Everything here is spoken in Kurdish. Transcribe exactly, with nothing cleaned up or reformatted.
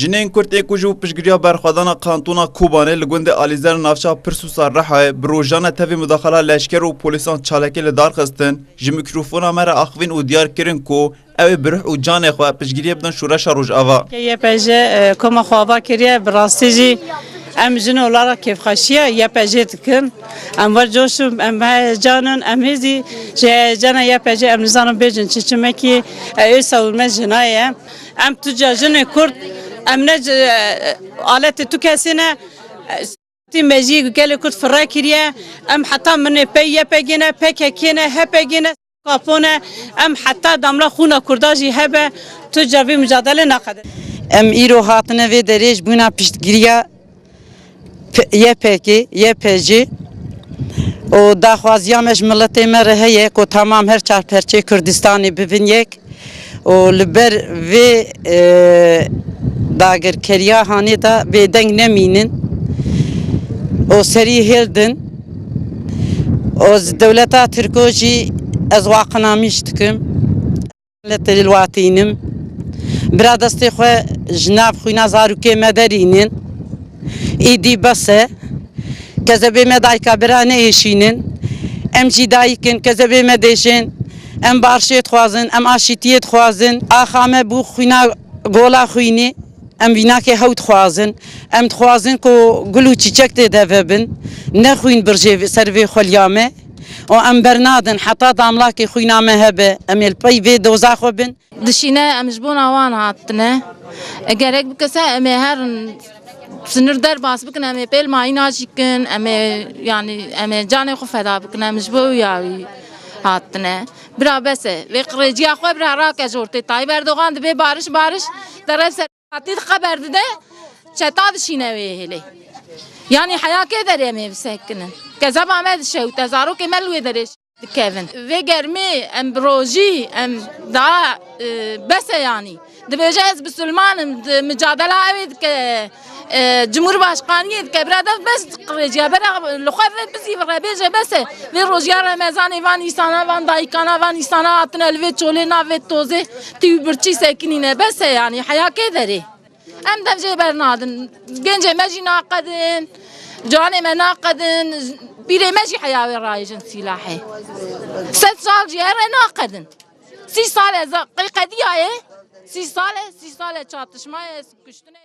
Jinên Kurd ê ku ji bo piştgiriya berxwedana kantona Kobanê li gundê Alîzer navça Pirsûsa Rihayê bi rojane tevî mudaxala leşker û polîsan çalakî li dar xistin, ji mîkrofona me re axivîn û diyar kirin ku ew ê bi ruh û canê xwe piştgiriyê bidin şoreşa Rojava. Y P G, e, koma xwe ava kiriye, bi rastî jî em jin olarak kêfxweşiya Y P G dikin. Em wer coş in, em heyecan in, em hêzî ji heyecana Y P G em nizanin bêjin çi, çimekî, e, ê savunme jina ye. Em tu ca jinê Kurd, em ne c-, e, aletê tu kesê ne, e, tî me jî gelê Kurd fireh kiriye, em heta minê pey Y P G ne, P K K ne, H P G ne, kapo ne, em heta damla xûna Kurda jî hebe, tu ca vê mucadelê naqedin. Em îro hatine vê derê ji bûna piştgiriya P-, Y P G, Y P G û daxwaziya me ji miletê me re heye ku temam her çar perçeyê Kurdistanê bibin yek û li ber vê, e, dagirkeriya hanê de bêdeng nemînin û serî hêldin û ji dewleta Tirko jî ez waqinamîş dikim. Miletê li watînim. Bira destê xwe ji nav xwîna zarokê me derînin. Îdî bes e. Kezebê me dayika bira neêşînin. Em jî dayik in, kezebê me dêşên. Em barşê dixwazin, em aşîtiyê dixwazin. Axa me bû xwîna gola xwînê. Em vînakê hew dixwazin. Em dixwazin ku gul û çîçek tê de vebin. Ne xwîn birjê ser vê xweliya me. Û em bernadin heta damlakê xwîna me hebe. Em ê li pey vê doza xwe bin. Dişîne em ji bona wan hatine. E, gerek bikise em ê herin sinir derbas bikin, em ê pêl mayîna jî kin, em ê, yanî em ê canê xwe feda bikin, em ji bo ya wî hatine. Bira bes e. Vê qirêciya xwe bira rake ji ortê. Tayyip Erdogan dibê bariş, bariş, derev ser hatî xeber dide, çeta dişîne wê hêlê. Yanî heya kê derê em ê bisekinin. Kezeba me dişewite, zarokê me li wê derê dikevin. Vê germê em bi rojî, em daha, e, bes e yanî. Dibêje ez bisilman im, di micadela ew ê dike, e, cumhurbaşkaniyê dike, bira dev bes qirêciya, bera li xwe ve bizî re bêje bes e. Vê rojiya Remezanê van îsana, van dayikana, van îsana hatine li vê çolê nav vê tozê tî û birçî sekinîne, bes e yanî, heya kê derê. Em dev jê bernadin. Gencê me jî naqedin, ciwanê me naqedin, pîrê me jî heya wê rayêjin sîlahê. Sed sal jî here naqedin. Sî sal e za-, qey qediya ye. Sî sal e, sî sal e çatişma ye, kuştine.